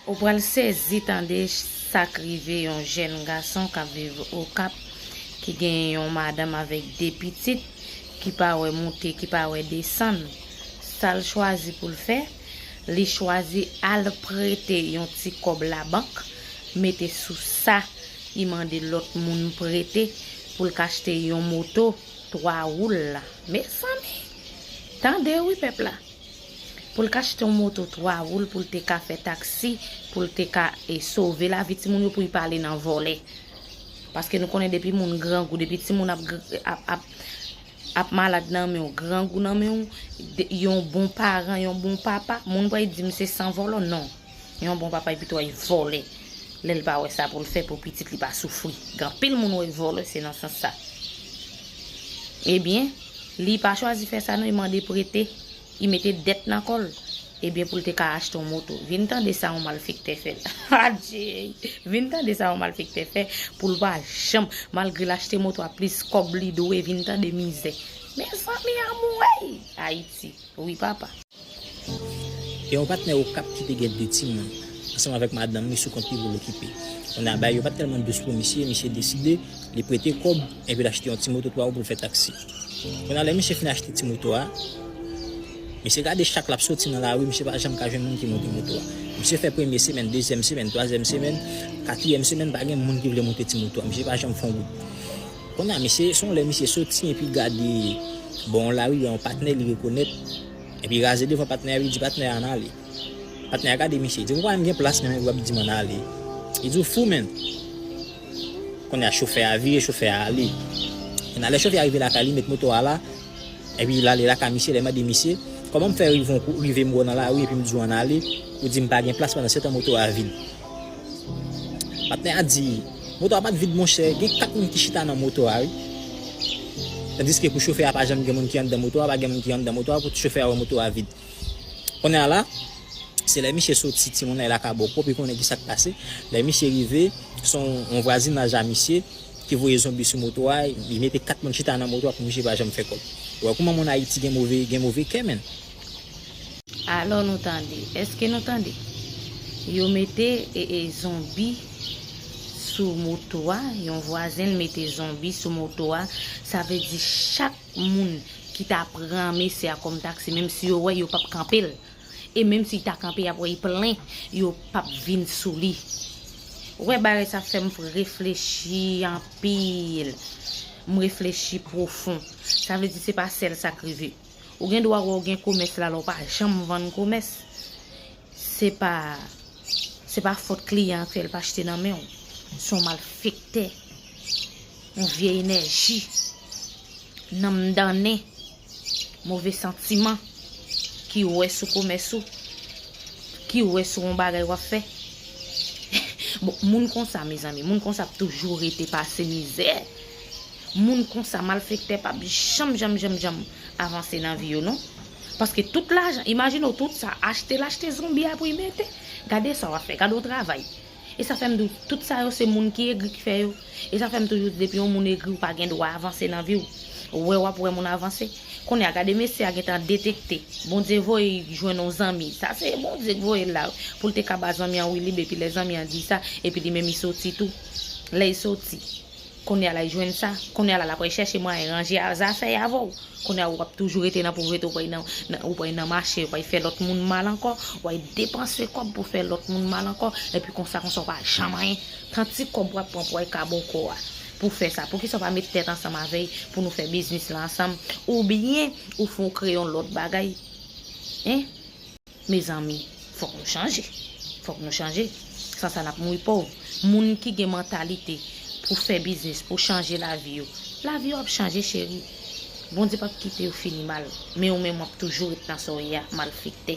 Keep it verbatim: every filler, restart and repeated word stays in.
Ou pral sezi tande sa k rive yon jèn gason k ap viv Okap, ki gen yon madanm avèk de pitit, ki pa wè moute, ki pa wè desann. Sa l chwazi pou l fè, li chwazi al prete yon ti kòb labank, mete sou sa, li mande lòt moun prete pou l ka achte yon moto twa wou l la. Mezanmi, tande wi pèp la. Pou l ka achte yon moto twa wou l pou l te ka fè taksi, pou l te ka e, sove lavi timoun yo, pou l pa ale nan vòlè. Paske nou konnen depi moun grangou, depi timoun ap, gr- ap, ap, ap malad nan men w, grangou nan men w, de- yon bon paran, yon bon papa, moun pa di m se san vòlò, non. Yon bon papa pito al vòlè. Lè l pa wè sa pou l fè pou pitit li pa soufri. Gen anpil moun wè vòlè se nan sans sa. Ebyen, li pa chwazi fè sa non, li mande prete, li mete dèt nan kò l. Ebyen pou l te ka achte yon moto. Vin tande sa yon malfektè fè l. Adje! Vin tande sa yon malfektè fè pou l pa janm, malgre l achte moto a plis kòb li dwe, vin tande mizè. Mezanmi anmwey! Ayiti. Wi papa. Gen yon patnè Okap ki te gen de timoun, ansanm avèk madanm li sou kont li pou l okipe. Kounye a bagay yo pa t tèlman dous pou misye, misye deside li prete kòb epi l achte yon ti moto twa wou pou l fè taksi. Kounye a lè misye fin achte ti moto a, misye gade chak l ap soti nan lari, misye pa janm ka jwenn moun ki monte moto a. Misye fè premye semèn, dezyèm semèn, twazyèm semèn, katriyèm semèn, pa gen moun ki vle monte ti moto a. Misye pa janm fè yon goud. Kounye a misye, se yon lè misye soti epi gade bò yon lari, yon patnè li rekonèt. Epi raze devan patnè a, epi di patnè a ann ale. Patnè a gade misye, di ou pa menm gen plas menm epi w ap di m ann ale. Li di ou fou menm. Kounye a chofè a vire, chofè a ale. Kounye a lè chofè a rive lakay li, met moto a la, epi l ale lakay misye, lè mande misye, kòman m fè rive yon kou, rive m wè w nan lari epi m di w ann ale, ou di m pa gen plas pandan se tan moto a vid. Patnè a di, moto a pa t vid monchè, gen kat moun ki chita nan moto a wi. Tandiske pou chofè a pa janm gen moun ki anndan moto a, pa gen moun ki anndan moto a, pou chofè a wè moto a vid. Kounye a la, se lè misye soti timoun nan e lakay bò pwòp, li konnen kisa k pase. Lè misye rive, se yon, yon vwazinaj a misye ki voye zonbi sou moto a, li mete kat moun chita nan moto a pou misye pa janm fè kòb. Ou wè kouman moun Ayiti gen move, gen move kè menm. Alò nou tande, èske nou tande? Yo mete e, e, zonbi sou moto a, yon vwazen mete zonbi sou moto a, sa vle di chak moun ki ta pran mesye a kòm taksi, menm si yo wè yo p ap kanpe l, e menm si ta kanpe y ap wè l plen, yo p ap vin sou li. Ou wè bagay sa fè m reflechi anpil, m reflechi pwofon. Sa vle di se pa sèl sa k rive. Ou gen dwa wè w gen komès la, lè w pa janm vann komès. Se pa, se pa fòt kliyan an fè l pa achte nan men w. Se yon malfektè, yon vye enèji, nanm dannen, move santiman ki wè sou komès ou, ki wè sou yon bagay w ap fè. Bon, moun konsa, mezanmi, moun konsa ap toujou rete pase mizè. Moun konsa, malfektè p ap janm, janm, janm, janm avanse nan vi yo, non. Paske tout lajan, imajine w tout sa, achte l achte zonbi a pou y mete. Gade sa w ap fè, gade w travay. E sa fè m di w, tout sa yo se moun ki egri ki fè yo. E sa fè m toujou di, depi yon moun egri, ou pa gen dwa avanse nan vi w. Ou wè w ap wè moun avanse. Kounye a, gade mesye a gentan detekte. Bondye voye jwenn yon zanmi. Sa se Bondye k voye l la. Pou l te ka ba zanmi an wi lib, epi lè zanmi an di sa, epi li menm li soti tou. Lè l soti. Kounye a la, l jwenn sa. Kounye a la, l ap al chèche mwayen ranje a zafè y avè w. Kounye a, w ap toujou rete nan povrete, w pral nan, nan, w pral nan mache, w pral fè lòt moun mal ankò, w pral depanse kòb pou fè lòt moun mal ankò, epi konsa, konsa, w pa janm anyen. Tan ti kòb w ap pran pou al kabon kò a, pou fè sa. Poukisa w pa met tèt ansanm avè l, pou nou fè biznis la ansanm, oubyen ou fè w kreye yon lòt bagay? Hein? Mezanmi, fòk nou chanje. Fòk nou chanje. San sa, n ap mouri pòv. Moun ki gen mantalite pou fè biznis, pou chanje lavi yo, lavi yo ap chanje, cheri. Bondye p ap kite yo fini mal. Men ou menm, w ap toujou ret nan sa w ye a, malfektè.